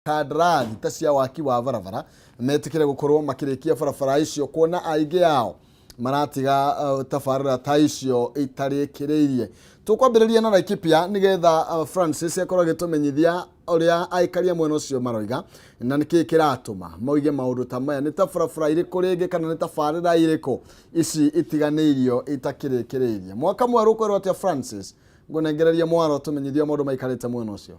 Kandarathi ta cia waki wa barabara metĩkĩre gũkorwo makĩrĩkia barabara icio, kuona aingĩ ao maratiga tabarĩra ta icio itarĩkĩrĩirie. Tũkwambĩrĩria na Laikipia nĩgetha Francis akorwo agĩtũmenyithia ũrĩa aikaria mwena ũcio maroiga na nĩkĩĩ kĩratũma moige maũndũ ta maya. Nĩ ta barabara irĩkũ rĩngĩ kana nĩ tabarĩra irĩkũ ici itiganĩirio itakĩrĩkĩrĩirie? Mwaka mwerũ ũkwĩrwo atĩa, Francis? Ngũnengereria mwaro tũmenyithio maũndũ maikarĩte mwena ũcio.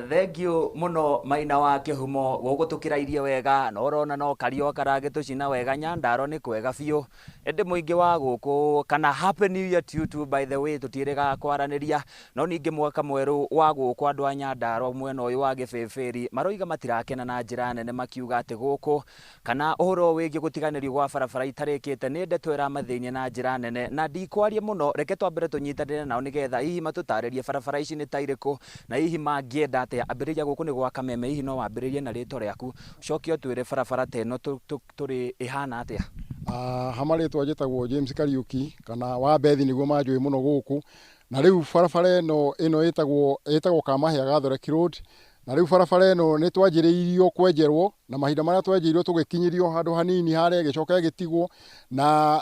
Thengiũ mũno, Maina wa Kĩhumo. Gũkũ tũkĩrairie wega na ũrona no kariũa karagĩtũcina wega. Nyandarua nĩ kwega biũ, ĩndĩ mũingĩ wa gũkũ, kana happy new year to you too, by the way, tũtiĩrĩgaga kwaranĩria. No ningĩ mwaka mwerũ wa gũkũ, andũ a Nyandarua mwena ũyũ wa Gĩbĩbĩri maroiga matirakena na njĩra nene, makiuga atĩ gũkũ kana ũhoro wĩgiĩ gũtiganĩrio gwa barabara itarĩkĩte nĩ ndeto ĩramathĩnia na njĩra nene. Na ndikwaria mũno, reke twambere tũnyitanĩre nao nĩgetha hihi matũtarĩrie barabara ici nĩ ta irĩkũ na hihi mangĩenda atĩa. Ambĩrĩria gũkũ nĩ gwa Kameme, hihi no wambĩrĩrie na rĩtwa rĩaku, ũcoke ũtwĩre barabara ta ĩno tũrĩ ĩhana atĩa? Ha marĩtwa njĩtagwo James Kariuki kana wa Bethi, nĩguo manjũĩ mũno gũkũ. Na rĩu barabara ĩno ĩtagwo Kamahĩa Gathoreki Road. Na rĩu barabara ĩno nĩ twanjĩrĩirio kwenjerwo, na mahinda marĩa twenjeirwo tũgĩkinyĩrio handũ hanini harĩa, ĩgĩcoka ĩgĩtigwo. Na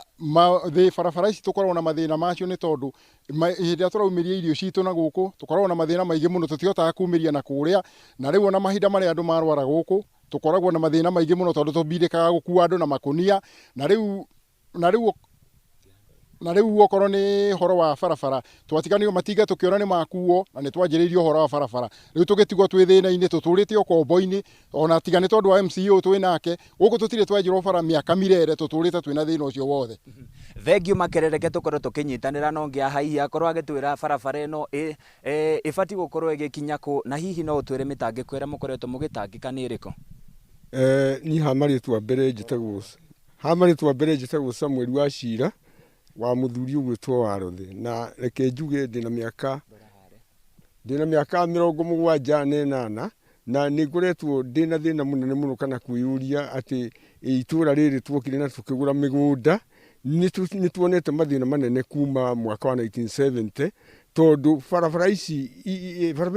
barabara ici tũkoragwo na mathĩna macio nĩ tondũ hĩndĩ ĩrĩa tũraumĩria irio citũ na gũkũ, tũkoragwo na mathĩna maingĩ mũno, tũtihotaga kumĩria na kũrĩa. Na rĩu ona mahinda marĩa andũ marwara gũkũ, tũkoragwo na mathĩna maingĩ mũno tondũ tũbindĩkaga gũkua andũ na makũnia. Na rĩu okorwo nĩ ũhoro wa barabara, twatiganĩrio matinga tũkĩona nĩ makuo na nĩ twanjĩrĩirie ũhoro wa barabara, rĩu tũgĩtigwo twĩ thĩna-inĩ, tũtũrĩte ũkombo-inĩ. Ona tiga nĩ tondũ wa MCA ũyũ twĩ nake gũkũ, tũtirĩ twenjerwo bara mĩaka mirere, tũtũrĩte twĩna thĩna ũcio wothe. Thengiũ makerereke tũkorwo tũkĩnyitanĩra no ngĩa haihi akorwo agĩtwĩra barabara ĩno ĩbatiĩ gũkorwo ĩgĩkinya kũ, na hihi no ũtwĩre mĩtangĩko ĩrĩa mũkoretwo mũgĩtangĩka nĩ ĩrĩkũ? Niĩ ha marĩtwa mbere njĩtagwo Samuel wa Cira wa mũthuri ũgwĩtwo Warothe. Na reke njuge ndĩna mĩaka 78, na nĩ ngoretwo ndĩna thĩna mũnene mũno kana kwĩyũria atĩ itũũra rĩrĩ tuokire na tũkĩgũra mĩgũnda, nĩ tuonete mathĩna manene kuma mwaka wa 1970, tondũ barabara ici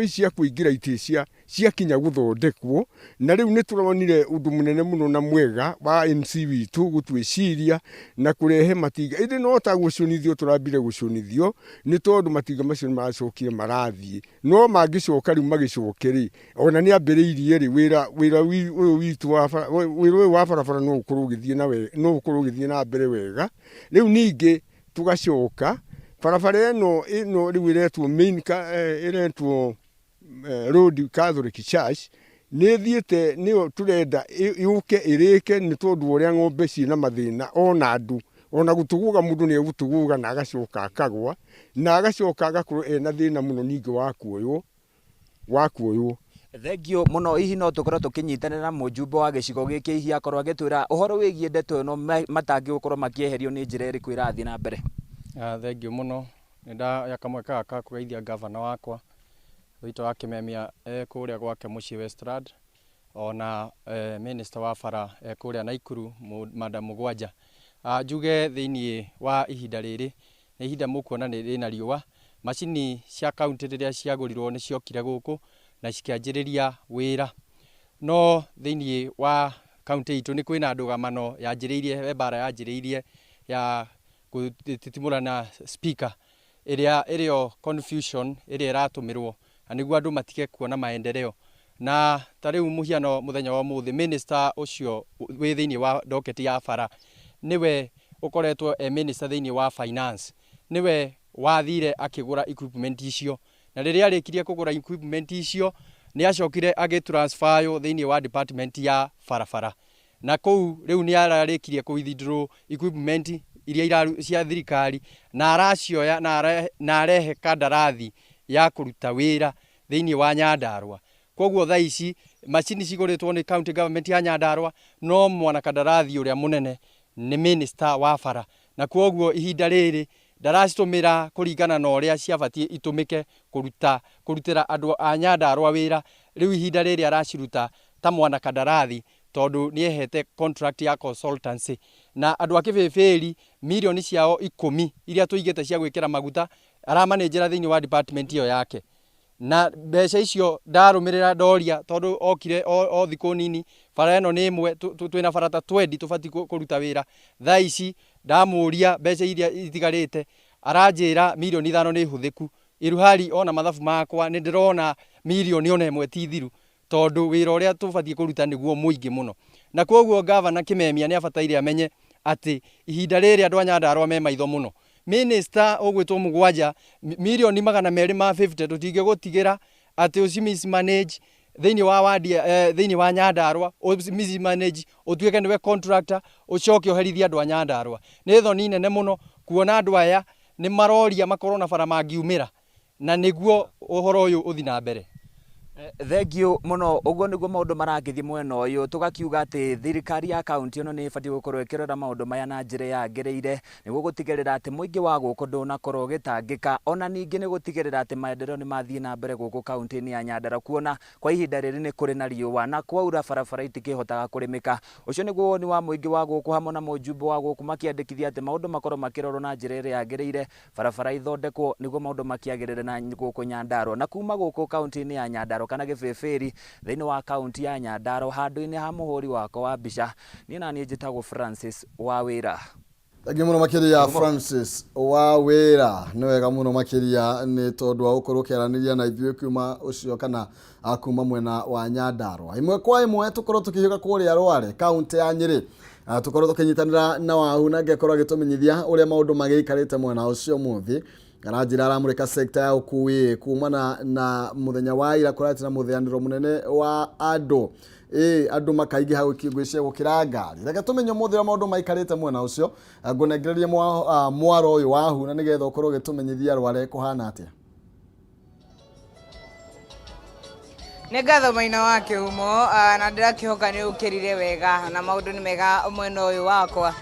cia kũingĩra itĩ cia ciakinya gũthondekwo. Na rĩu nĩ tũronire ũndũ mũnene mũno na mwega wa MC witũ gũtwĩciria na kũrehe matinga, ĩndĩ no ta gũcũnithio tũrambire gũcũnithio, nĩ tondũ matinga macio nĩ maracokire marathiĩ. No mangĩcoka rĩu magĩcoke rĩ, ona nĩ ambĩrĩirie rĩ wĩra ũyũ witũ wa wĩra ũyũ wa barabara no ũkorwo ũgĩthiĩ na mbere wega. Rĩu ningĩ tũgacoka barabara ĩno rĩu ĩretwo main ĩretwo road Catholic Church, nĩ ĩthiĩte, nĩyo tũrenda yũke ĩrĩke, nĩ tondũ wa ũrĩa ng'ombe ciĩna mathĩna, ona andũ ona gũtũgũga, mũndũ nĩ egũtũgũga na agacoka akagwa na agacoka agakorwo ena thĩna mũno ningĩ wa kuoywo. Thengiũ mũno. Hihi no tũkorwo tũkĩnyitanĩra na mũjumbe wa gĩcigo gĩkĩ, hihi akorwo agĩtwĩra ũhoro wĩgiĩ ndeto ĩno, matangĩgũkorwo makĩeherio nĩ njĩra ĩrĩkũ ĩrathiĩ na mbere? Thengiũ mũno. Nĩ ndaya kamweke gaka ga kũgeithia ngavana wakwa witũ wa Kĩmemia e kũrĩa gwake mũciĩ Westland, ona minister wa bara e kũrĩa Naikuru, Madam Mũgwanja. Njuge thĩiniĩ wa ihinda rĩrĩ nĩ ihinda mũkuona nĩ rĩna riũa. Macini cia kaunti rĩrĩa ciagũrirwo nĩ ciokire gũkũ na cikĩanjĩrĩria wĩra, no thĩiniĩ wa kaunti itũ nĩ kwĩna ndũgamano yanjĩrĩirie, he mbara yanjĩrĩirie ya gũtitimũrana speaker ĩrĩa ĩrĩo confusion ĩrĩa ĩratũmĩrwo na nĩguo andũ matige kuona maendeleo. Na ta rĩu mũhiano, mũthenya wa ũmũthĩ minister ũcio wĩ thĩiniĩ wa docket ya bara nĩwe ũkoretwo e minister thĩiniĩ wa finance, nĩwe wathire akĩgũra equipment icio, na rĩrĩa arĩkirie kũgũra equipment icio nĩ acokire agĩ transfer yo thĩiniĩ wa department ya barabara, na kũu rĩu nĩ ararĩkirie kũ withdraw equipment iria cia thirikari na aracioya na arehe kandarathi ya kũruta wĩra thĩiniĩ wa Nyandarua. Koguo thaa ici macini cigũrĩtwo nĩ county government ya Nyandarua, no mwanakandarathi ũrĩa mũnene nĩ minister wa bara, na koguo ihinda rĩrĩ ndaracitũmĩra kũringana na ũrĩa ciabatiĩ itũmĩke kũrutĩra andũ a Nyandarua wĩra. Rĩu ihinda rĩrĩ araciruta ta mwanakandarathi, tondũ nĩ ehete contract ya consultancy na andũ a Kĩbĩbĩri mirioni ciao 10 iria tũigĩte cia gwĩkĩra maguta aramanenjera thĩinĩ wa department ĩyo yake. Na mbeca icio ndarũmĩrĩra ndoria tondũ okire o thikũ nini, bara ĩno nĩ ĩmwe twĩna bara ta 20 tũbatiĩ kũruta wĩra. Thaa ici ndamũria mbeca iria itigarĩte aranjĩra mirioni 5 nĩ hũthĩku, iruhari ona mathabu makwa nĩ ndĩrona mirioni ona 1 ti thiru, tondũ wĩra ũrĩa tũbatiĩ kũruta nĩguo mũingĩ mũno. Na koguo gavana Kimemia nĩ abataire amenye atĩ ihinda rĩrĩ andũ a Nyandarua me maitho mũno. Minister ũgwĩtwo Mũgwanja, 250 million tũtingĩgũtigĩra atĩ ũci mismanage thĩinĩ wa wadi, thĩinĩ wa Nyandarua, mismanage ũtuĩke nĩwe contractor, ũcoke ũherithie andũ a Nyandarua. Nĩ thoni nene mũno kuona andũ aya nĩ maroria makorwo na bara mangiumĩra, na nĩguo ũhoro ũyũ ũthi na mbere. Thengiũ mũno. Ũguo nĩguo maũndũ maragĩthiĩ mwena ũyũ, tũgakiuga atĩ thirikari ya kaunti ĩno nĩ ĩbatiĩ gũkorwo ĩkĩrora maũndũ maya na njĩra yagĩrĩire, nĩguo gũtigĩrĩra atĩ mũingĩ wa gũkũ ndũnakorwo ũgĩtangĩka, ona ningĩ nĩ gũtigĩrĩra atĩ maendeleo nĩ mathiĩ na mbere gũkũ kaunti-inĩ ya Nyandarua, kuona kwa ihinda rĩrĩ nĩ kũrĩ na riũa na kwaura barabara itikĩhotaga kũrĩmĩka. Ũcio nĩguo woni wa mũingĩ wa gũkũ hamwe na mũjumbe wa gũkũ, makĩandĩkithia atĩ maũndũ makorwo makĩrorwo na njĩra ĩrĩa yagĩrĩire, barabara ithondekwo nĩguo maũndũ makĩagĩrĩre na gũkũ Nyandarua. Na kuma gũkũ kaunti-inĩ ya Nyandarua kana Gĩbĩbĩri thĩinĩ wa kaunti ya Nyandarua, handũ-inĩ ha mũhũri wakwa wa mbica, niĩ na niĩ njĩtagwo Francis Wawĩra. Thengiũ mũno makĩria, Francis wa wĩra. Nĩ wega mũno makĩria nĩ tondũ wa gũkorwo ũkĩaranĩria na ithuĩ kuma ũcio kana kuma mwena wa Nyandarua. Ĩmwe kwa ĩmwe tũkorwo tũkĩhiũka kũrĩa Rware, kaunti ya Nyĩrĩ, tũkorwo tũkĩnyitanĩra na Wahu na ngĩkorwo agĩtũmenyithia ũrĩa maũndũ magĩikarĩte mwena ũcio. Mũthĩ aranjĩra aramũrĩka sekta ya ũkui kumana na mũthenya wa ira kũrarĩ na mũtheanĩro mũnene wa andũ, ĩ andũ makaingĩha ngwĩciria gũkĩra ngari. Reke tũmenye ũmũthĩ ũrĩa maũndũ maikarĩte mwena ũcio. Ngũnengererie mwaro ũyũ wahu na nĩgetha ũkorwo ũgĩtũmenyithia Rware kũhana atĩa. Nĩ ngatho, Maina wa Kĩhumo, na ndĩrakĩhoka nĩ ũkĩrire wega na maũndũ nĩ mega mwena ũyũ wakwa.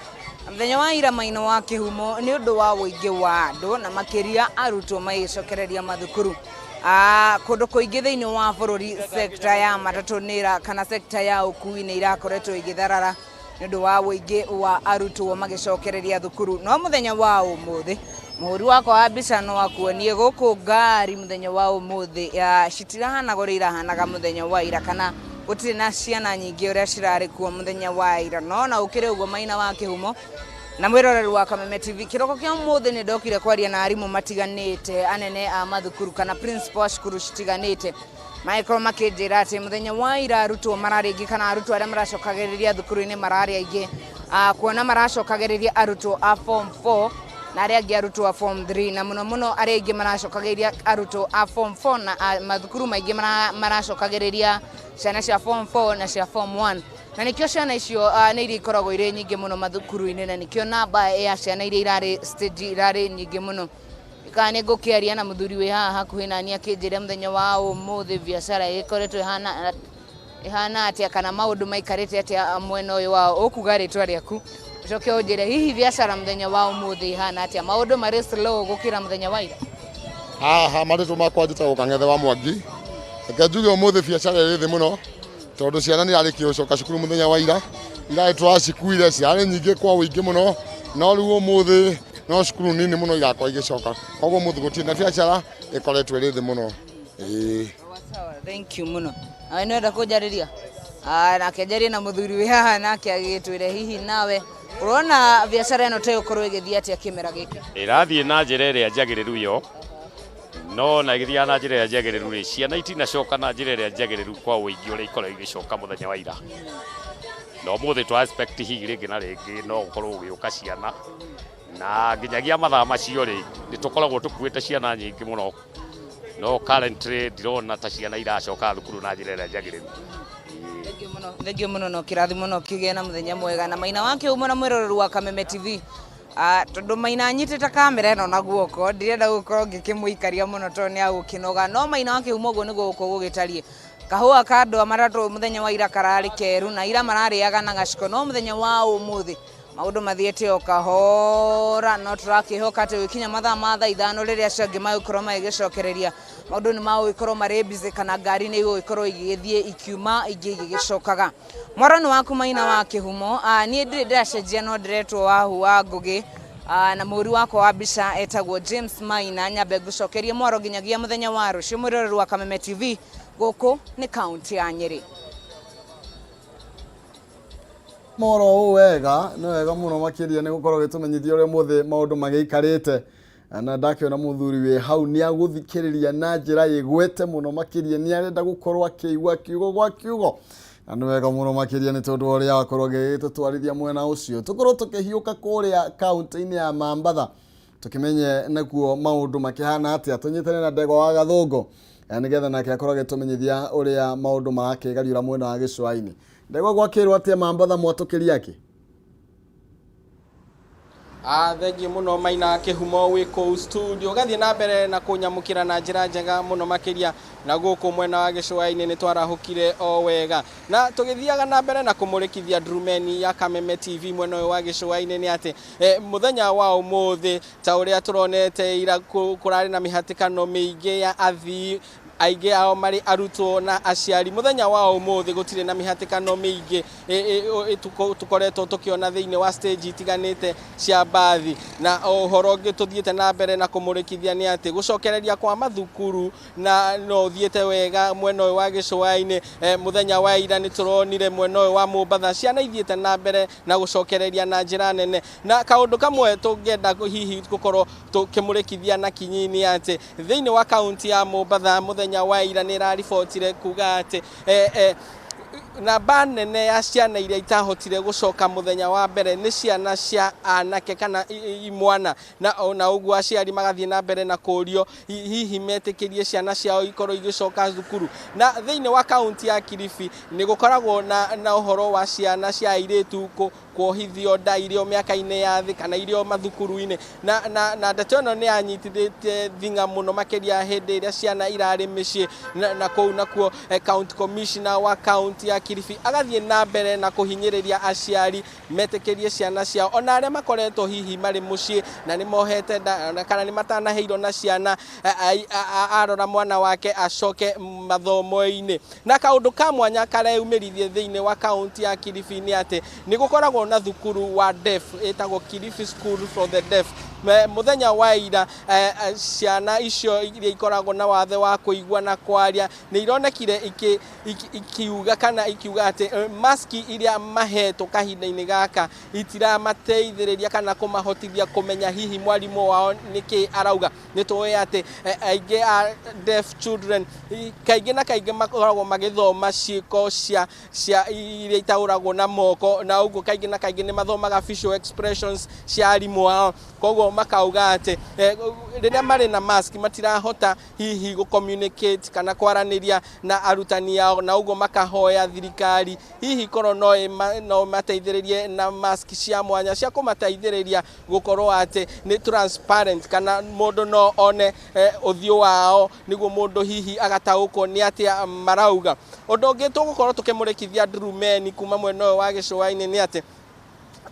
Mũthenya wa ira, Maina wa Kĩhumo, nĩ ũndũ wa ũingĩ wa andũ na makĩria arutwo magĩcokereria mathukuru kũndũ kũingĩ thĩinĩ wa bũrũri, sekta ya matatũ nĩ kana sekta ya ũkui nĩ irakoretwo ĩgĩtharara nĩ ũndũ wa ũingĩ wa arutwo magĩcokereria thukuru. No mũthenya wa ũmũthĩ, mũhũri wakwa wa mbica no akuonie gũkũ ngari mũthenya wa ũmũthĩ citirahanaga ũrĩa irahanaga mũthenya wa ira, kana gũtirĩ na ciana nyingĩ ũrĩa cirarĩ kuo mũthenya wa ira. No na ũkĩrĩ ũguo, Maina wa Kĩhumo na mwĩroreri wa Kameme TV, kĩroko kĩa ũmũthĩ nĩ ndokire kwaria na arimũ matiganĩte, anene a mathukuru kana principal a cukuru citiganĩte, magĩkorwo makĩnjĩra atĩ mũthenya wa ira arutwo mararĩ aingĩ, kana arutwo arĩa maracokagĩrĩria thukuru-inĩ mararĩ aingĩ, kuona maracokagĩrĩria arutwo a form 4 na arĩa angĩ arutwo a form 3, na mũno mũno arĩa aingĩ maracokagĩrĩria arutwo a form 4, na mathukuru maingĩ maracokagĩrĩria ciana cia form 4 na cia form 1, na nĩkĩo ciana icio nĩ iria ikoragwo irĩ nyingĩ mũno mathukuru-inĩ, na nĩkĩo namba ya ciana iria irarĩ stage irarĩ nyingĩ mũno. Kana nĩ ngũkĩaria na mũthuri wĩ haha hakuhĩ nani akĩnjĩre mũthenya wa ũmũthĩ biacara ĩkoretwo ĩhana atĩa, kana maũndũ maikarĩte atĩa mwena ũyũ wao. Ũkuga rĩtwa rĩaku, ũcoke ũnjĩre hihi biacara mũthenya wa ũmũthĩ ĩhana atĩa, maũndũ marĩ slow gũkĩra mũthenya wa ira. Haha marĩtwa makwa njĩtagwo Kang'ethe wa Mwangi. Reke njuge ũmũthĩ biacara ĩrĩ thĩ mũno, tondũ ciana nĩ irarĩkia gũcoka cukuru. Mũthenya wa ira irarĩ tũracikuire ciarĩ nyingĩ kwa ũingĩ mũno, no rĩu ũmũthĩ no cukuru nini mũno irakorwo igĩcoka, koguo ũmũthĩ gũtirĩ na biacara, ĩkoretwo ĩrĩ thĩ mũno, ĩĩ. Sawa, thank you mũno. Nawe nĩwenda kũnjarĩria? Nake njarie na mũthuri wĩ haha nake agĩtwĩre hihi nawe ũrona biacara ĩno ta ĩgũkorwo ĩgĩthiĩ atĩa kĩmera gĩkĩ. Ĩrathiĩ na njĩra ĩrĩa njagĩrĩru yo, no na ĩgĩthiaga na njĩra ĩrĩa njagĩrĩru rĩ, ciana itinacoka na njĩra ĩrĩa njagĩrĩru kwa ũingĩ ũrĩa ikoragwo igĩcoka mũthenya wa ira. Na ũmũthĩ twa expect hihi rĩngĩ na rĩngĩ no gũkorwo gũgĩũka ciana, na nginyagia mathaa macio rĩ, nĩ tũkoragwo tũkuĩte ciana nyingĩ mũno, no currently ndirona ta ciana iracoka thukuru na njĩra ĩrĩa njagĩrĩru. Thengiũ mũno, thengiũ mũno, no kĩrathimo no kĩgĩe na mũthenya mwega. Na Maina wa Kĩhumo na mwĩroreri wa Kameme TV, tondũ Maina anyitĩte kamera ĩno na guoko, ndirenda gũkorwo ngĩkĩmũikaria mũno tondũ nĩ agũkĩnoga. No Maina wa Kĩhumo, ũguo nĩguo gũkorwo gũgĩtariĩ. Kahũa ka andũ a matatũ mũthenya wa ira kararĩ keru, na ira mararĩaga na gaciko, no mũthenya wa ũmũthĩ maũndũ mathiĩte o kahora, no tũrakĩhoka atĩ gũkinya mathaa ma thaa 5, rĩrĩa acio angĩ magũkorwo magĩgĩcokereria, maũndũ nĩ magũgĩkorwo marĩ busy, kana ngari nĩ igũgĩkorwo igĩgĩthiĩ ikiuma ingĩ igĩgĩcokaga. Mwaro nĩ waku, Maina wa Kĩhumo. Niĩ ndirĩ ndĩracenjia, no ndĩretwo Wahu wa Ngũgĩ. Na mũhũri wakwa wa mbica etagwo James Maina. Nyambe ngũcokerie mwaro nginyagia mũthenya wa rũciũ. Mwĩroreri wa Kameme TV, gũkũ nĩ kaunti ya Nyĩrĩ. Moro ũũ wega, nĩ wega mũno makĩria nĩ gũkorwo gĩtũmenyithia ũrĩa mũthĩ maũndũ magĩikarĩte. Na ndakĩona mũthuri wĩ hau nĩ agũthikĩrĩria na njĩra ĩgwete mũno makĩria, nĩ arenda gũkorwo akĩigua kiugo gwa kiugo, na nĩ wega mũno makĩria nĩ tondũ wa ũrĩa wakorwo agĩgĩtũtwarithia mwena ũcio. Tũkorwo tũkĩhiũka kũrĩa kaunti-inĩ ya Mambatha, tũkĩmenye nakuo maũndũ makĩhana atĩa. Tũnyitane na Ndegwa wa Gathũngũ nĩgetha nake akorwo agĩtũmenyithia ũrĩa maũndũ marakĩgariũra mwena wa gĩcũa-inĩ. Ndegwa, gwakĩrwo atĩa Mambatha mwatũkĩria akĩ? Thengiũ mũno Maina Kĩhumo wĩ kũu studio, ũgathiĩ na mbere na kũnyamũkĩra na njĩra njega mũno makĩria. Na gũkũ mwena wa gĩcũa-inĩ nĩ twarahũkire o wega, na tũgĩthiaga na mbere na kũmũrĩkithia ndurumeni ya Kameme TV mwena ũyũ wa gĩcũa-inĩ nĩ atĩ mũthenya wa ũmũthĩ, ta ũrĩa tũronete ira, kũrarĩ na mĩhatĩkano mĩingĩ ya athii, aingĩ ao marĩ arutwo na aciari. Mũthenya wa ũmũthĩ gũtirĩ na mĩhatĩkano mĩingĩ tũkoretwo tũkĩona thĩinĩ wa stage itiganĩte cia mbathi. Na ũhoro ũngĩ tũthiĩte na mbere na kũmũrĩkithia nĩ atĩ gũcokereria kwa mathukuru na no ũthiĩte wega mwena ũyũ wa gĩcũa-inĩ. Mũthenya wa ira nĩ tũronire mwena ũyũ wa Mombatha ciana ithiĩte na mbere na gũcokereria na njĩra nene. Na kaũndũ kamwe tũngĩenda hihi gũkorwo tũkĩmũrĩkithia na kinyi nĩ atĩ thĩinĩ wa kaunti ya Mombatha mũthenya wa ira nĩ ĩraribotire kuga atĩ namba nene ya ciana iria itahotire gũcoka mũthenya wa mbere nĩ ciana cia anake kana imwana. Na ona ũguo aciari magathiĩ na mbere na kũrio hihi metĩkĩrie ciana ciao ikorwo igĩcoka thukuru. Na thĩinĩ wa kaunti ya Kilifi nĩ gũkoragwo na ũhoro wa ciana cia airĩtu kuohithio nda irĩ o mĩaka-inĩ ya thĩ kana irĩ o mathukuru-inĩ, na ndeto ĩno nĩ yanyitithĩtie thing'a mũno makĩria hĩndĩ ĩrĩa ciana irarĩ mĩciĩ. Na kũu nakuo county commissioner wa kaunti ya Kilifi agathiĩ na mbere na kũhinyĩrĩria aciari metĩkĩrie ciana ciao, ona arĩa makoretwo hihi marĩ mũciĩ na nĩ mohete nda kana nĩ matanaheirwo na ciana, arora mwana wake acoke mathomo-inĩ. Na kaũndũ ka mwanya kareyumĩririe thĩinĩ wa kaunti ya Kilifi nĩ atĩ nĩ gũkoragwo na thukuru wa deaf ĩtagwo Kilifi School for the Deaf. Mũthenya wa ira ciana icio iria ikoragwo na wathe wa kũigua na kwaria nĩ ironekire ikiuga kana ikiuga atĩ maski iria mahetwo kahinda-inĩ gaka itiramateithĩrĩria kana kũmahotithia kũmenya hihi mwarimũ wao nĩkĩ arauga. Nĩ tũĩ atĩ aingĩ a deaf children kaingĩ na kaingĩ makoragwo magĩthoma ciĩko cia iria itaũragwo na moko, na ũguo kaingĩ na kaingĩ nĩ mathomaga facial expressions cia arimũ ao. Koguo makauga atĩ rĩrĩa marĩ na mask matirahota hihi gũ communicate kana kwaranĩria na arutani ao, na ũguo makahoya thirikari hihi korwo no mateithĩrĩrie na mask cia mwanya cia kũmateithĩrĩria gũkorwo atĩ nĩ transparent kana mũndũ no one ũthiũ wao, nĩguo mũndũ hihi agataũkwo nĩ atĩa marauga. Ũndũ ũngĩ tũgũkorwo tũkĩmũrĩkithia ndurumeni kuma mwena ũyũ wa gĩcũa-inĩ nĩ atĩ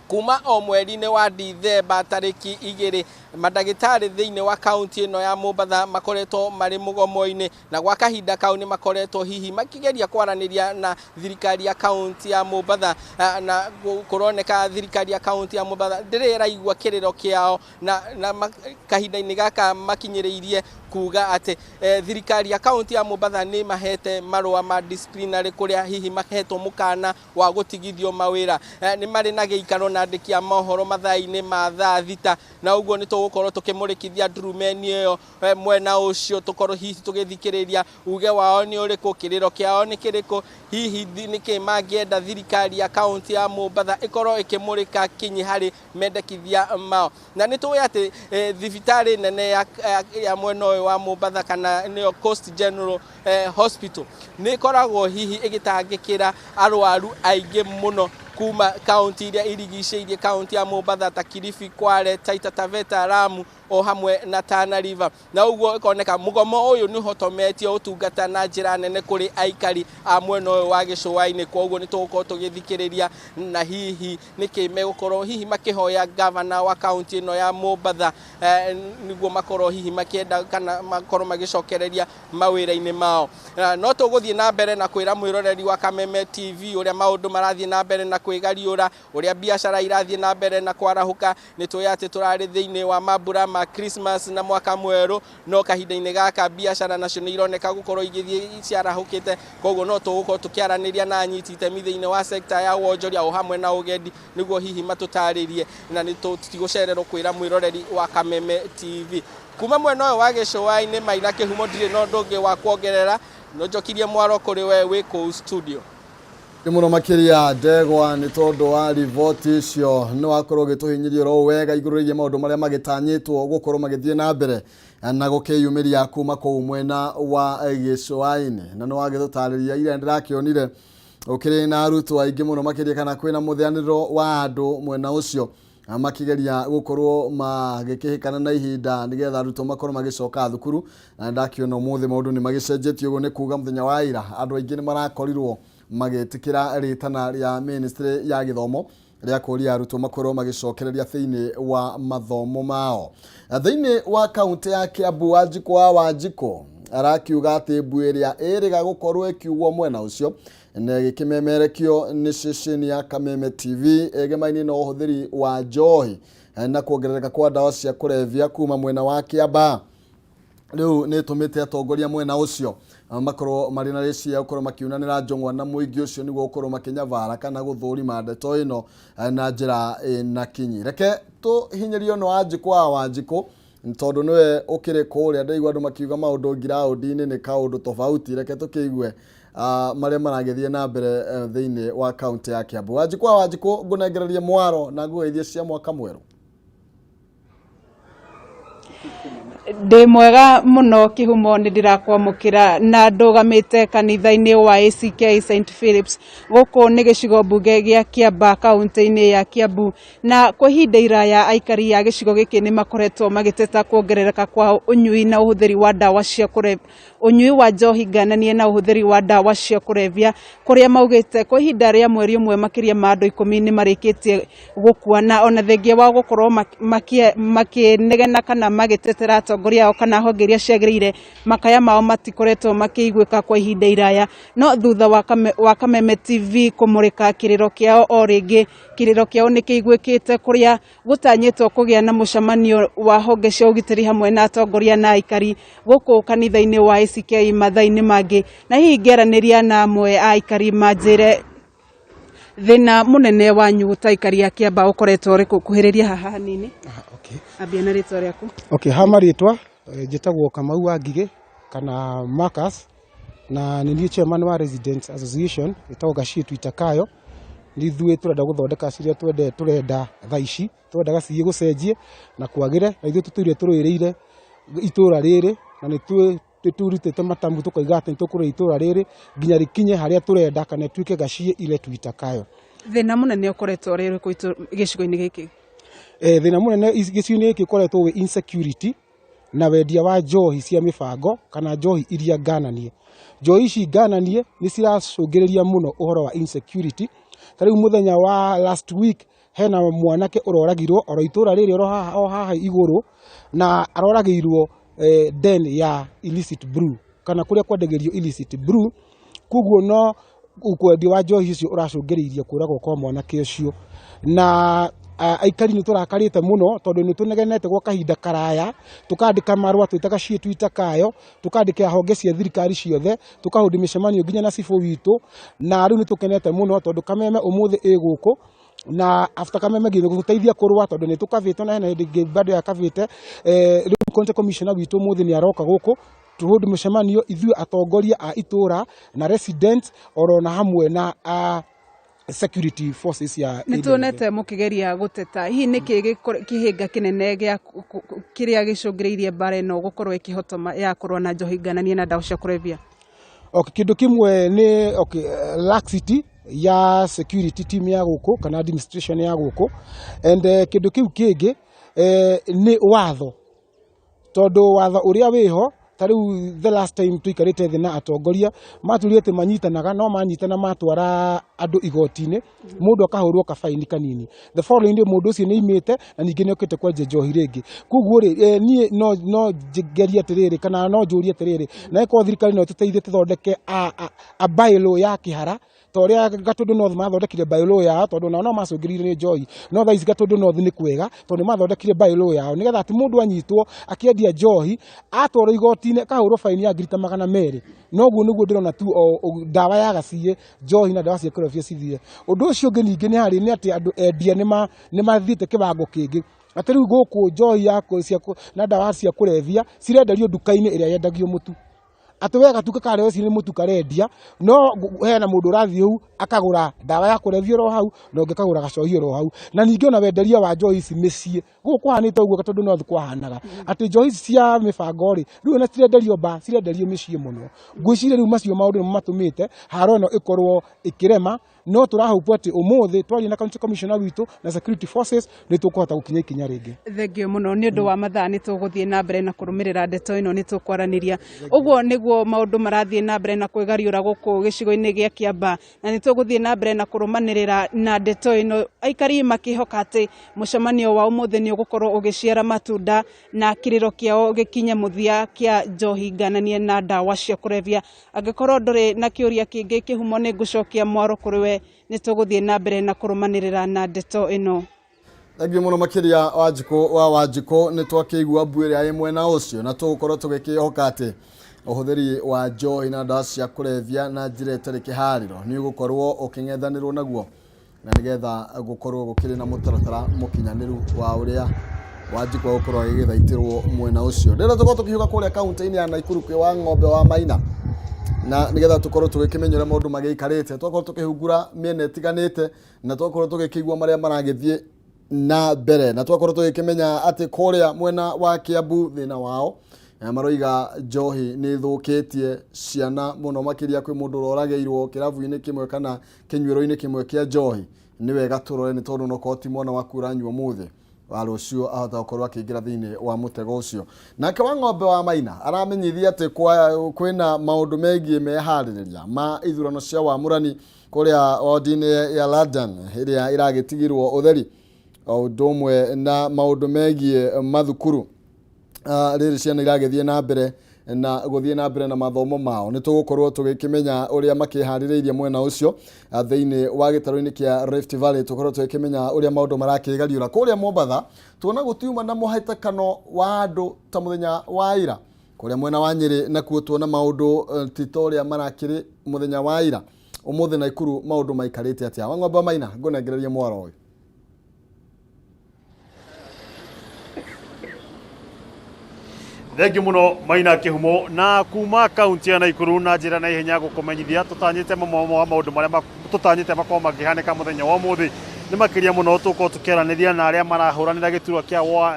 kuma o mweri-inĩ wa Dithemba tarĩki 2, mandagĩtarĩ thĩinĩ wa kaunti ĩno ya Mombatha makoretwo marĩ mũgomo-inĩ, na gwa kahinda kau nĩ makoretwo hihi makĩgeria kwaranĩria na thirikari ya kaunti ya Mombatha, na kũroneka thirikari ya kaunti ya Mombatha ndĩrĩ ĩraigua kĩrĩro kĩao, na kahinda-inĩ gaka makinyĩrĩirie kuga atĩ thirikari ya kaunti ya Mombatha nĩ mahete marũa ma disciplinary kũrĩa hihi mahetwo mũkana wa gũtigithio mawĩra. Nĩ marĩ na gĩikaro na andĩki a mohoro mathaa-inĩ ma thaa 6, na ũguo nĩ tũgũkorwo tũkĩmũrĩkithia ndurumeni ĩyo mwena ũcio, tũkorwo hihi tũgĩthikĩrĩria uge wao nĩ ũrĩkũ, kĩrĩro kĩao nĩ kĩrĩkũ, hihi nĩkĩ mangĩenda thirikari ya kaunti ya Mombatha ĩkorwo ĩkĩmũrĩka kinyi harĩ mendekithia mao. Na nĩ tũĩ atĩ thibitarĩ nene ya mwena ũyũ wa Mombatha kana nĩyo Coast General Hospital nĩ ĩkoragwo hihi ĩgĩtangĩkĩra arwaru aingĩ mũno kuma kaunti iria irigicĩirie kaunti ya Mombatha ta Kilifi, Kwale, Taita Taveta, Lamu. o hamwe na Tana River. Na ũguo ĩkoneka mũgomo ũyũ nĩ ũhotometie ũtungata na njĩra nene kũrĩ aikari a mwena ũyũ wa gĩcũa-inĩ. Koguo nĩ tũgũkorwo tũgĩthikĩrĩria na hihi nĩkĩ megũkorwo hihi makĩhoya gavana wa kaunti ĩno ya Mombatha nĩguo makorwo hihi makĩenda kana makorwo magĩcokereria mawĩra-inĩ mao. No tũgũthiĩ na mbere na kwĩra mwĩroreri wa Kameme TV ũrĩa maũndũ marathiĩ na mbere na kwĩgariũra, ũrĩa biacara irathiĩ na mbere na kwarahũka. Nĩ tũĩ atĩ tũrarĩ thĩinĩ wa mambura ma Christmas na mwaka mwerũ, no kahinda-inĩ gaka biacara nacio nĩ ironeka gũkorwo igĩthiĩ ciarahũkĩte. Koguo no tũgũkorwo tũkĩaranĩria na anyiti itemi thĩinĩ wa sekta ya wonjoria o hamwe na ũgendi nĩguo hihi matũtarĩrie, na nĩ tũtigũcererwo kwĩra mwĩroreri wa Kameme TV. Kuma mwena ũyũ wa gĩcũa-inĩ Maina Kĩhumo, ndirĩ na ũndũ ũngĩ wa kuongerera, no njokirie mwaro kũrĩ we wĩ kũu studio. Nĩ mũno makĩria Ndegwa nĩ tondũ wa riboti icio, nĩ wakorwo ũgĩtũhinyĩria oro wega igũrũ rĩgiĩ maũndũ marĩa magĩtanyĩtwo gũkorwo magĩthiĩ na mbere na gũkĩyumĩria kuma kũu mwena wa gĩcũa-inĩ, na nĩ wagĩtũtarĩria ira ndĩrakĩonire ũkĩrĩ na arutwo aingĩ mũno makĩria kana kwĩna mũthĩanĩro wa andũ mwena ũcio makĩgeria gũkorwo magĩkĩhĩkana na ihinda nĩgetha arutwo makorwo magĩcoka thukuru, na ndakĩona ũmũthĩ maũndũ nĩ magĩcenjetie. Ũguo nĩ kuga mũthenya wa ira andũ aingĩ nĩ marakorirwo magĩtĩkĩra rĩtana rĩa ministry ya gĩthomo rĩa kũria arutwo makorwo magĩcokereria thĩinĩ wa mathomo mao. Thĩinĩ wa kaunti ya Kiambu, Wanjikũ wa Wanjikũ arakiuga atĩ mbu ĩrĩa ĩrĩga gũkorwo ĩkiugwo mwena ũcio na ĩgĩkĩmemerekio nĩ ceceni ya Kameme TV ĩgemaine na ũhũthĩri wa njohi na kuongerereka kwa ndawa cia kũrebia kuma mwena wa Kiambaa rĩu nĩ ĩtũmĩte atongoria mwena ũcio makorwo marĩ na rĩciria gũkorwo makiunanĩra njong'wa na mũingĩ ũcio nĩguo gũkorwo makĩnyabara kana gũthũrima ndeto ĩno na njĩra ĩna kinyi. Reke tũhinyĩrio no Wanjikũ wa Wanjikũ tondũ nĩwe ũkĩrĩ kũrĩa, ndaigua andũ makiuga maũndũ ngiraũndi-inĩ nĩ kaũndũ tofauti. Reke tũkĩigue marĩa maragĩthiĩ na mbere thĩinĩ wa kaunti ya Kiambu. Wanjikũ wa Wanjikũ, ngũnengererie mwaro na ngũgeithie cia mwaka mwerũ. Ndĩ mwega mũno Kĩhumo, nĩ ndĩrakwamũkĩra na ndũgamĩte kanitha-inĩ wa ACK St Philips gũkũ nĩ gĩcigo mbunge gĩa Kiambaa kaunti-inĩ ya Kiambu, na kwa ihinda iraya aikari a gĩcigo gĩkĩ nĩ makoretwo magĩteta kuongerereka kwa ũnyui na ũhũthĩri wa ndawa cia kũrebia, ũnyui wa njohi ngananie na ũhũthĩri wa ndawa cia kũrebia, kũrĩa maugĩte kwa ihinda rĩa mweri ũmwe makĩria ma andũ 10 nĩ marĩkĩtie gũkua, na ona thengia wa gũkorwo makĩnegena kana magĩtetera atongoria ao kana honge iria ciagĩrĩire, makaya mao matikoretwo makĩiguĩka kwa ihinda iraya. No thutha wa Kameme TV kũmũrĩka kĩrĩro kĩao o rĩngĩ, kĩrĩro kĩao nĩ kĩiguĩkĩte kũrĩa gũtanyĩtwo kũgĩa na mũcemanio wa honge cia ũgitĩri hamwe na atongoria na aikari gũkũ kanitha-inĩ wa ACK mathaa-inĩ mangĩ. Na hihi ngĩaranĩria na amwe a aikari manjĩre thĩna mũnene wanyu ta aikari a Kiambaa ũkoretwo ũrĩkũ. Kuhĩrĩria haha hanini. Ambia na rĩtwa rĩaku. Okay, ha marĩtwa njĩtagwo Kamau wa Ngigĩ kana Marcus, na nĩ niĩ chairman wa Residents Association ĩtagwo Gachie Tuitakayo. Nĩ ithuĩ tũrenda gũthondeka ciria tũrenda thaa ici, tũrenda gaciĩ gũcenjie na kwagĩre, na ithuĩ tũtũire tũrũĩrĩire itũra rĩrĩ, na nĩ tũrutĩte matamu tũkoiga atĩ nĩ tũkũrũa itũra rĩrĩ nginya rĩkinye harĩa tũrenda kana ĩtuĩke Gachie ile Tuitakayo. Thĩna mũnene ũkoretwo ũrĩ ũrĩkũ gĩcigo-inĩ gĩkĩ? Thĩna mũnene gĩcigo-inĩ gĩkĩ ũkoretwo wĩ insecurity na wendia wa njohi cia mĩbango kana njohi iria ngananie. Njohi ici ngananie nĩ ciracũngĩrĩria mũno ũhoro wa insecurity. Ta rĩu mũthenya wa last week hena mwanake ũroragirwo oro itũra rĩrĩ oro haha igũrũ, na aroragĩirwo den ya illicit brew kana kũrĩa kwendagĩrio illicit brew. Koguo no wendia wa njohi ũcio ũracũngĩrĩirie kũragwo kwa mwanake ũcio. Na aikari nĩ tũrakarĩte mũno tondũ nĩ tũnegenete gwa kahinda karaya, tũkandĩka marũa twĩta Gachie Tuitakayo, tũkandĩkĩra honge cia thirikari ciothe, tũkahũndi mĩcemanio nginya na cibũ witũ, na rĩu nĩ tũkenete mũno tondũ Kameme ũmũthĩ ĩ gũkũ, na after Kameme nginya gũteithia kũrũa tondũ nĩ tũkabĩte na hena hĩndĩ ĩngĩ bado ya kabĩte. Rĩu county commissioner witũ ũmũthĩ nĩ aroka gũkũ tũhũndi mĩcemanio ithuĩ atongoria a itũra na residents oro na hamwe na security forces ya nĩ tuonete mũkĩgeria gũteta, hihi nĩkĩ kĩhĩnga kĩnene gĩa kĩrĩa gĩcũngĩrĩirie mbara ĩno gũkorwo ĩkĩhotoma ya kũrũa na njohi ngananie na ndawa cia kũrebia? Okay, kĩndũ kĩmwe nĩ okay, laxity ya security team ya gũkũ kana administration ya gũkũ, and kĩndũ kĩu kĩngĩ nĩ watho. Tondũ watho ũrĩa wĩho ta rĩu, the last time tũikarĩte thĩ na atongoria maturire atĩ manyitanaga, no manyitana matwara andũ igoti-inĩ, mũndũ akahũrwo kabaini kanini. The following day mũndũ ũcio nĩ aimĩte na ningĩ nĩ okĩte kwenja njohi rĩngĩ. Koguo rĩ, niĩ no ngerie atĩrĩrĩ, kana no njũrie atĩrĩrĩ, na ĩkorwo thirikari no ĩtũteithie tũthondeke a bylaw ya kĩhara ta ũrĩa Gatũndũ North mathondekire bylaw yao, tondũ nao no macũngĩrĩirio nĩ njohi. No thaa ici Gatũndũ North nĩ kwega tondũ nĩ mathondekire bylaw yao nĩgetha atĩ mũndũ anyitwo akĩendia njohi, atwarwo igoti-inĩ, akahũrwo baini ya 200,000. Noguo nĩguo ndĩrona tu o ndawa ya gaciĩ, njohi na ndawa cia kũrebia cithire. Ũndũ ũcio ũngĩ ningĩ nĩ harĩ nĩ atĩ andũ endia nĩ mathiĩte kĩwango kĩngĩ, atĩ rĩu gũkũ njohi ya na ndawa cia kũrebia cirenderio nduka-inĩ ĩrĩa yendagio mũtu, atĩ we gatuka karĩa weciria nĩ mũtu karendia, no hena mũndũ ũrathiĩ hau akagũra ndawa ya kũrebia oro hau, na ũngĩ akagũra gacohi oro hau. Na ningĩ ona wenderia wa njohi ici mĩciĩ gũkũ kũhanĩte ũguo tondũ no kwahanaga atĩ njohi ici cia mĩbango rĩ, rĩu ona cirenderio ba cirenderio mĩciĩ mũno. Ngwĩciria rĩu macio maũndũ nĩmo matũmĩte haro ĩno ĩkorwo ĩkĩrema, no tũrahope atĩ ũmũthĩ twaria na county commissioner witũ na security forces nĩ tũkũhota gũkinya ikinya rĩngĩ. Thengio mũno nĩ ũndũ wa mathaa. Nĩ tũgũthiĩ na mbere na kũrũmĩrĩra ndeto ĩno, nĩ tũkwaranĩria. Ũguo nĩguo maũndũ marathiĩ na mbere na kwĩgariũra gũkũ gĩcigo-inĩ gĩa Kĩamba, na nĩ tũgũthiĩ na mbere na kũrũmanĩrĩra na ndeto ĩno, aikari makĩhoka atĩ mũcemanio wa ũmũthĩ nĩ ũgũkorwo ũgĩciara matunda na kĩrĩro kĩao gĩkinye mũthia kĩa njohi ngananie na ndawa cia kũrebia. Angĩkorwo ndũrĩ na kĩũria kĩngĩ, Kĩhumo, nĩ ngũcokia mwaro kũrĩ we. Nĩ tũgũthiĩ na mbere na kũrũmanĩrĩra na ndeto ĩno. Thengiũ mũno makĩria, Wanjikũ wa Wanjikũ. Nĩ twakĩigua mbu ĩrĩa ĩ mwena ũcio, na tũgũkorwo tũgĩkĩhoka atĩ ũhũthĩri wa njohi na ndawa cia kũrebia na njĩra ĩtarĩ kĩharĩro nĩ ũgũkorwo ũkĩng'ethanĩrwo naguo, na nĩgetha gũkorwo gũkĩrĩ na mũtaratara mũkinyanĩru wa ũrĩa Wanjikũ agũkorwo agĩgĩthaitĩrwo mwena ũcio. Ndĩrenda tũkorwo tũkĩhiũka kũrĩa kaunti-inĩ ya Naikuru kwĩ wa ng'ombe wa Maina, na nĩgetha tũkorwo tũgĩkĩmenya ũrĩa maũndũ magĩikarĩte. Twakorwo tũkĩhungura mĩena ĩtiganĩte na twakorwo tũgĩkĩigua marĩa maragĩthiĩ na mbere, na twakorwo tũgĩkĩmenya atĩ kũrĩa mwena wa Kiambu thĩna wao maroiga njohi nĩ ĩthũkĩtie ciana mũno makĩria. Kwĩ mũndũ ũroragĩirwo kĩrabu-inĩ kĩmwe kana kĩnyuĩro-inĩ kĩmwe kĩa njohi. Nĩ wega tũrore, nĩ tondũ nokorwo ti mwana waku ũranyua ũmũthĩ, wa rũciũ ahota gũkorwo akĩingĩra thĩinĩ wa mũtego ũcio. Nake wa ng'ombe wa Maina aramenyithia atĩ kwĩna maũndũ megiĩ meharĩrĩria ma ithurano cia wamũrani kũrĩa wodi-inĩ ya London ĩrĩa ĩragĩtigirwo ũtheri, o ũndũ ũmwe na maũndũ megiĩ mathukuru, rĩrĩ ciana iragĩthiĩ na mbere na gũthiĩ na mbere na mathomo mao. Nĩ tũgũkorwo tũgĩkĩmenya ũrĩa makĩharĩrĩirie mwena ũcio. Thĩinĩ wa gĩtarũ-inĩ kĩa Rift Valley tũkorwo tũgĩkĩmenya ũrĩa maũndũ marakĩgariũra. Kũrĩa Mombatha tuona gũtiuma na mũhatĩkano wa andũ ta mũthenya wa ira. Kũrĩa mwena wa Nyĩrĩ nakuo tuona maũndũ ti ta ũrĩa marakĩrĩ mũthenya wa ira. Ũmũthĩ Naikuru maũndũ maikarĩte atĩa? Wang'ombe wa Maina, ngũnengererie mwaro ũyũ. Thengiũ mũno, Maina Kĩhumo. Na kuma kaunti ya Naikuru na njĩra na ihenya gũkũmenyithia tũtanyĩte mamwe wa maũndũ marĩa tũtanyĩte makorwo makĩhanĩka mũthenya wa ũmũthĩ. Nĩ makĩria mũno tũkorwo tũkĩaranĩria na arĩa marahũranĩra gĩturwa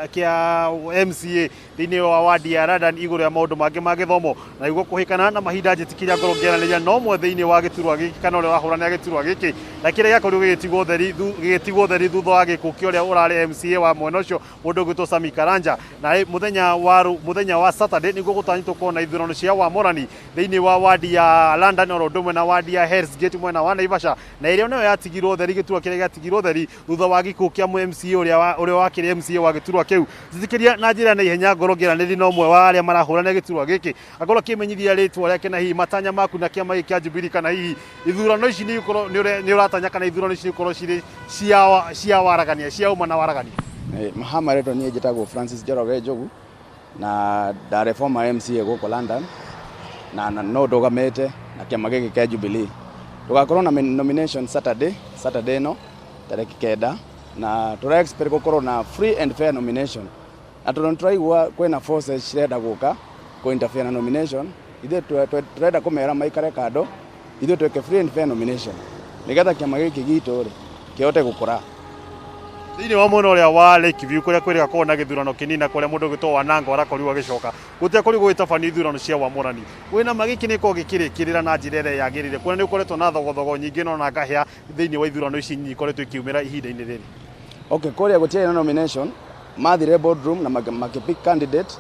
kĩa MCA thĩinĩ wa wadi ya London igũrũ ya maũndũ mangĩ ma gĩthomo. Na nĩguo kũhĩkana na mahinda, njĩtĩkĩria ngorwo ngĩaranĩria na ũmwe thĩinĩ wa gĩturwa gĩkĩ kana ũrĩa ũrahũranĩra gĩturwa gĩkĩ na kĩrĩa gĩakorirwo gĩgĩtigwo ũtheri thutha wa gĩkuũ kĩa ũrĩa ũrarĩ MCA wa mwena ũcio, mũndũ ũgwĩtwo Sami Karanja. Na mũthenya wa Saturday nĩguo gũtanyĩtwo gũkorwo na ithurano cia wamũrani thĩinĩ wa wadi ya London oro ũndũ ũmwe na wadi ya Hell's Gate mwena wa Naivasha, na ĩrĩa nayo yatigirwo ũtheri, gĩturwa kĩrĩa gĩatigirwo ũtheri thutha wa gĩkuũ kĩa MCA ũrĩa wakĩrĩ MCA wa gĩturwa kĩu. Njĩtĩkĩria na njĩra na ihenya ngorwo ngĩaranĩria na ũmwe wa arĩa marahũranĩra gĩturwa gĩkĩ, akorwo akĩmenyithia rĩtwa rĩake na hihi matanya maku na kĩama gĩkĩ kĩa Jubilee, kana hihi ithurano ici nĩ ikorwo nĩ ũratanya kana ithurano ici nĩ ikorwo cirĩ cia waragania, cia ũma na waragania. Mahama rĩtwa niĩ njĩtagwo Francis Njoroge Njogu, na ndarĩ former MCA gũkũ London, na no ndũgamĩte na kĩama gĩkĩ kĩa Jubilee. Tũgakorwo na nomination Saturday ĩno tarĩki 9, na tũra expect gũkorwo na free and fair nomination, na tondũ nĩtũraigua kwĩna forces cirenda gũka kũ interfere na nomination, ithuĩ tũrenda kũmera maikare kando, ithuĩ twĩke free and fair nomination nĩgetha kĩama gĩkĩ gitũ rĩ kĩhote gũkũra. Thĩinĩ wa mwena ũrĩa wa Lakeview kũrĩa kwĩrĩga gũkorwo na gĩthurano kĩnini na kũrĩa mũndũ ũgwĩtwo Wananga arakorirwo agĩcoka, gũtiakorirwo gũgĩtabanio ithurano cia wamũrani. Wĩna ma gĩkĩ nĩ gĩkoragwo gĩkĩrĩkĩrĩra na njĩra ĩrĩa yagĩrĩire, kuona nĩ ũkoretwo na thogothogo nyingĩ no na ngahĩa thĩinĩ wa ithurano ici nyingĩ ikoretwo ikiumĩra ihinda-inĩ rĩrĩ? Okay, kũrĩa gũtiarĩ na nomination, mathire boardroom na makĩpick candidate.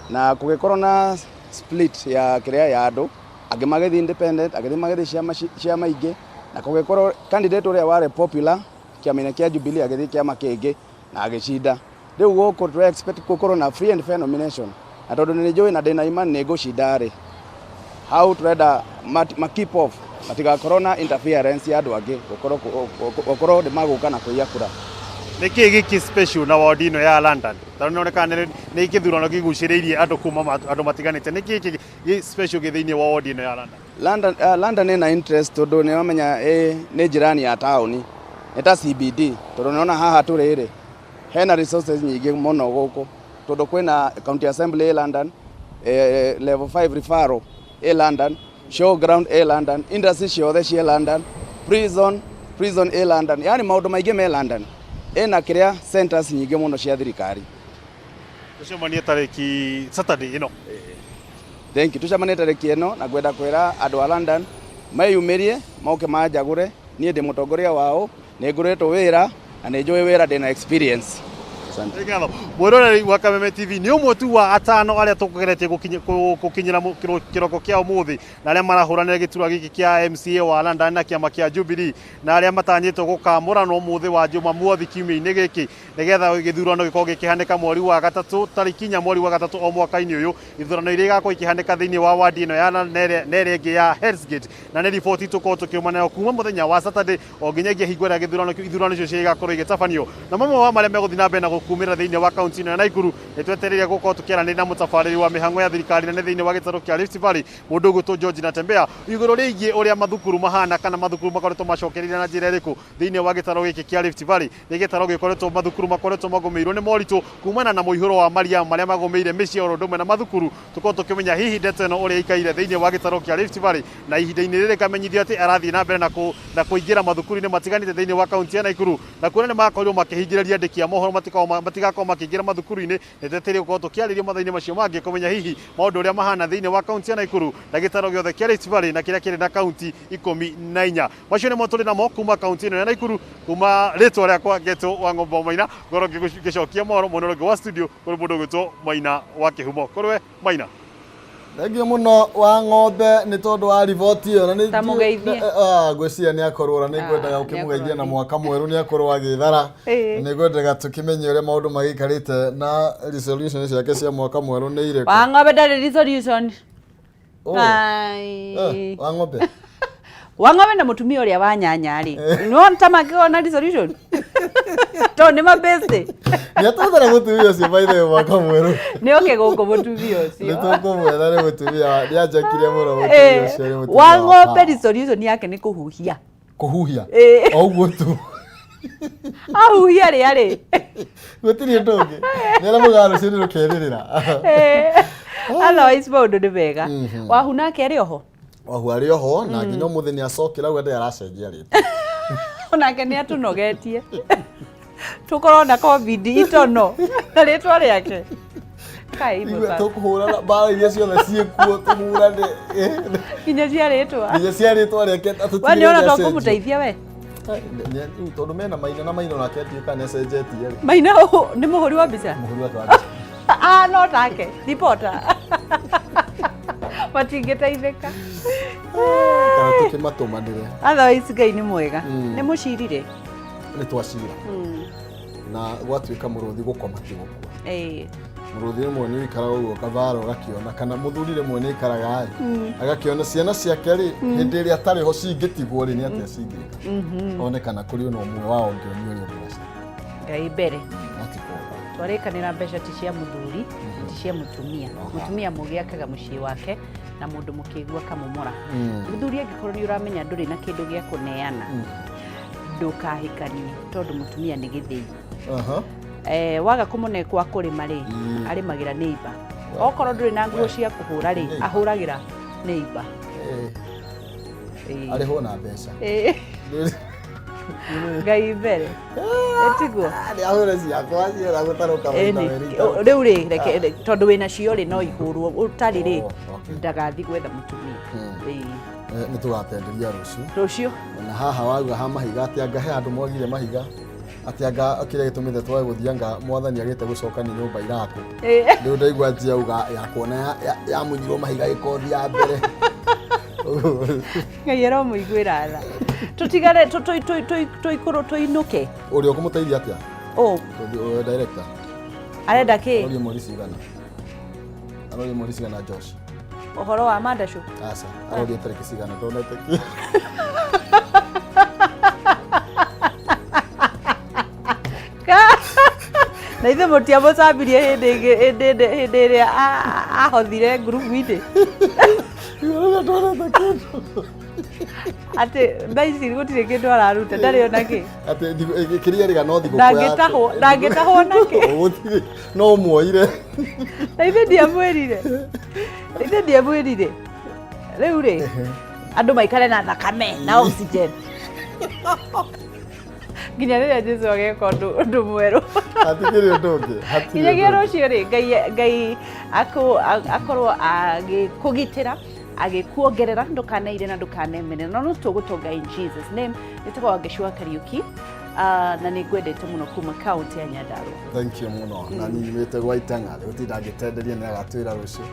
Na kũgĩkorwo na split ya kĩrĩa ya andũ, angĩ magĩthiĩ independent, angĩ magĩthiĩ ciama ciama ingĩ, na kũgĩkorwo candidate ũrĩa warĩ popular kĩama-inĩ kĩa Jubilee agĩthiĩ kĩama kĩngĩ na agĩcinda. Rĩu gũkũ tũra expect gũkorwo na free and fair nomination, na tondũ nĩ njũĩ na ndĩna imani nĩ ngũcinda rĩ, hau tũrenda ma keep off, matigakorwo na interference ya andũ angĩ gũkorwo nĩ magũka na kũiya kura. Nĩ kĩĩ gĩkĩ special na ward ĩno ya London? Tondũ nĩonekana nĩ gĩthurano kĩgucĩrĩirie andũ kuma andũ matiganĩte. Nĩ kĩĩ gĩkĩ gĩ special gĩ thĩinĩ wa ward ĩno ya London? London, London ĩna interest tondũ nĩ wamenya nĩ jirani ya taũni, nĩ ta CBD, tondũ nĩwona haha tũrĩ rĩ, hena resources nyingĩ mũno gũkũ, tondũ kwĩna County Assembly ĩ London, level 5 referral ĩ London, showground ĩ London, industry ciothe ciĩ London, prison ĩ London, yani maũndũ maingĩ me London. Ĩna kĩrĩa centers nyingĩ mũno cia thirikari. Tũcemanie tarĩki Saturday ĩno. Thank you. Tũcemanie tarĩki ĩno na ngwenda kwĩra andũ a London meyumĩrie moke manjagũre, niĩ ndĩ mũtongoria wao, nĩ ngũrĩtwo wĩra na nĩ njũĩ wĩra, ndĩna experience. Asante. Nĩ ngatho. Mwĩroreri wa Kameme TV nĩ ũmwe tu wa atano arĩa tũgeretie gũkinyĩra kĩroko kĩa ũmũthĩ, na arĩa marahũranĩra gĩturwa gĩkĩ kĩa MCA wa London na kĩama kĩa Jubilee, na arĩa matanyĩtwo gũkamũranwo ũmũthĩ wa Jumamothi kiumia-inĩ gĩkĩ, nĩgetha gĩthurano gĩkorwo gĩkĩhanĩka mweri wa gatatũ, tarĩki 4 mweri wa gatatũ o mwaka-inĩ ũyũ. Ithurano iria igakorwo ikĩhanĩka thĩinĩ wa wadi ĩno ya London na ĩrĩa ĩngĩ ya Hell's Gate, na nĩ riboti tũkorwo tũkĩuma nayo kuma mũthenya wa Saturday o nginyagia hingo ĩrĩa ithurano icio cigakorwo igĩtabanio. Na mamwe wa marĩa megũthiĩ na mbere na gũkumĩra thĩinĩ wa kaunti ĩno ya Nakuru, nĩ twetereire gũkorwo tũkĩaranĩria na mũtabarĩri wa mĩhang'o ya thirikari nene thĩinĩ wa gĩtarũ kĩa Rift Valley, mũndũ ũgwĩtwo George Natembeya, igũrũ rĩgiĩ ũrĩa mathukuru mahana kana mathukuru makoretwo macokereirie na njĩra ĩrĩkũ thĩinĩ wa gĩtarũ gĩkĩ kĩa Rift Valley. Nĩ gĩtarũ gĩkoretwo mathukuru makoretwo magũmĩirwo nĩ moritũ kumana na mũihũro wa maria marĩa magũmĩire mĩciĩ oro ũndũ ũmwe na mathukuru. Tũkorwo tũkĩmenya hihi ndeto ĩno ũrĩa ĩikaire thĩinĩ wa gĩtarũ kĩa Rift Valley, na ihinda-inĩ rĩrĩ kamenyithio atĩ arathiĩ na mbere na kũingĩra mathukuru-inĩ matiganĩte thĩinĩ wa kaunti ya Nakuru, na kuona nĩ makorirwo makĩhingĩrĩria andĩki a mohoro matigakorwo makĩingĩra mathukuru-inĩ. Nĩ twetereire gũkorwo tũkĩarĩria mathaa-inĩ macio mangĩ kũmenya hihi maũndũ ũrĩa mahana thĩinĩ wa kaunti ya Nakuru na gĩtarũ gĩothe kĩa Rift Valley na kĩrĩa kĩrĩ na kaunti 14. Macio nĩmo tũrĩ namo kuma kaunti ĩno ya Nakuru. Kuma rĩtwa rĩakwa ngetwo wa Ng'ombe wa Maina, ngorwo ngĩcokia mohoro mwena ũrĩa ũngĩ wa studio kũrĩ mũndũ ũgwĩtwo Maina wa Kĩhumo. Kũrĩ we Maina. Thengiũ mũno wa Ng'ombe nĩ tondũ wa riboti ĩyo, na nĩ Ta mũgeithie. Ngwĩciria nĩ akorwo na nĩ ngwendaga ũkĩmũgeithia na mwaka mwerũ, nĩ akorwo agĩthara. Nĩ ngwendaga tũkĩmenye ũrĩa maũndũ magĩikarĩte na resolution ciake cia mwaka mwerũ nĩ irĩkũ. Wa Ng'ombe ndarĩ resolution. Oh. Ai. Wa Ng'ombe. Wa Ng'ombe na mũtumia ũrĩa wa nyanya rĩ, nĩwona ta mangĩkorwo na resolution tondũ nĩ mabĩsĩ. Nĩ atwethera mũtumia ũcio by the way mwaka mwerũ. Nĩ oke gũkũ mũtumia ũcio. Nĩ tũkũmwetha, nĩ mũtumia nĩ anjakire mũno mũtumia ũcio, nĩ mũtumia Wa wa Ng'ombe power. resolution yake nĩ kũhuhia. Kũhuhia? O ũguo tu. Ahuhia rĩa rĩ. Gũtirĩ ũndũ ũngĩ. Nĩ arĩa mugaga rũciũ rũkerĩrĩra. Otherwise maũndũ nĩ mega. Wahu nake arĩ oho? Wahu arĩ oho na nginya ũmũthĩ nĩ acokera auga ndĩ aracenjia rĩtwa. Onake nĩ atũnogetie. Tũkorwo na COVID itono na rĩtwa rĩake. Kai Ithuĩ mũthaka. tũkũhũrana mbara iria ciothe ciĩkuo tũhũrane. Nginya cia rĩtwa. Nginya cia rĩtwa rĩake We nĩ ona to kũmũteithia we. Rĩu tondũ mena Maina na Maina onake ndiũĩ kana nĩ acenjetie rĩ. Maina nĩ mũhũri wa mbica? Mũhũri wake wa mbica. Ah, no take reporter. Matingĩteithĩka. Kana tũkĩmatũmanĩre. Otherwise Ngai nĩ mwega. Nĩ mũcirire. Nĩ twacira. Na gwatuĩka mũrũthi gũkoma ti gũkua. Mũrũthi rĩmwe nĩ ũikaraga ũguo kathara ũgakĩona, kana mũthuri rĩmwe nĩ aikaraga rĩ agakĩona ciana ciake rĩ hĩndĩ ĩrĩa atarĩ ho cingĩtigwo rĩ nĩ atĩa cingĩka, one kana kũrĩ ona ũmwe wao ũngĩonio ũrĩa ũndũ ũcio. Ngai mbere. No ti kũũra. Twarĩkanĩra mbeca ti cia mũthuri, ti cia mũtumia. Mũtumia mũgĩ akaga mũciĩ wake na mũndũ mũkĩgu akamomora. Mũthuri angĩkorwo nĩ ũramenya ndũrĩ na kĩndũ gĩa kũneana, ndũkahikanie tondũ mũtumia nĩ gĩthĩi. Waga kũmũne kwa kũrĩma rĩ, arĩmagĩra neighbor. Okorwo ndũrĩ na nguo cia kũhũra rĩ, ahũragĩra neighbor. Arĩhwo na mbeca. Ngai mbere. Ĩtiguo? Nĩ ahũre ciakwa ciera gũtarũka maita merĩ itarũka. Rĩu rĩ, reke tondũ wĩna cio rĩ no ihũrwo, ũtarĩ rĩ Oh, okay. ndagathiĩ gwetha mũtumia. Nĩ tũgatenderia rũciũ. Rũciũ. Na haha wauga ha mahiga atĩ anga he handũ mwagire mahiga. Atĩ anga kĩrĩa gĩtũmĩte twage gũthiĩ anga mwathani agĩte gũcoka nĩ nyũmba irakwo. Ĩĩ. Rĩu ndaigua njia uga yakuona yamunyirwo mahiga gĩkothi ya mbere. Ngai aromũiguĩra tha, tũtigane tũikũrũ tũinũke. Ũrĩa ũkũmũteithia atĩa? Ũ? Ũyũ director. Arenda kĩ? Aroria mweri cigana? Aroria mweri cigana, Josh? Ũhoro wa mandacũ? Aca, aroria tarĩki cigana, ndonete kĩ. Na ithuĩ mũtiamũcambirie hĩndĩ ĩngĩ, hĩndĩ ĩrĩa ahothire ngurubu-inĩ Ndonete kĩndũ. Atĩ thaa ici gũtirĩ kĩndũ araruta, ndarĩ ona kĩ. Atĩ kĩrĩa rĩga no thigũkũ yake. Ndangĩtahwo nakĩ? Gũtirĩ, no muoire. Na ithuĩ ndiamwĩrire, na ithuĩ ndiamwĩrire. Rĩu rĩ, andũ maikare na thakame na oxygen nginya rĩrĩa Jesu ageka ũndũ mwerũ. Hatikĩrĩ ũndũ ũngĩ. Hatirĩ Nginyagia ũndũ ũngĩ. Rũciũ rĩ, Ngai akorwo agĩkũgitĩra, agĩkuongerera, ndũkaneire na ndũkanemere, no no tũgũtonga in Jesus name. Nĩtagwo Wangeci wa Kariuki, na nĩ ngwendete mũno kuma kaunti ya Nyandarua. Thank you mũno. Na niĩ nyumĩte gwa Itang'a, rĩu tinda ngĩtenderia, nĩ agatwĩra rũciũ.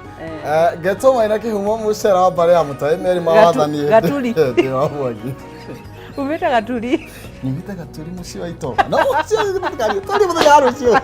Ngetwo Maina Kĩhumo, mũcera wa mbarĩ ya mũtaĩ merĩ ma wathani. Gaturi. Ndĩ wa Mwangi. Umĩte Gaturi? Nyumĩte Gaturi, mũciĩ wa Itonga, no mũciĩ mũtikarie tũri mũthenya wa rũciũ.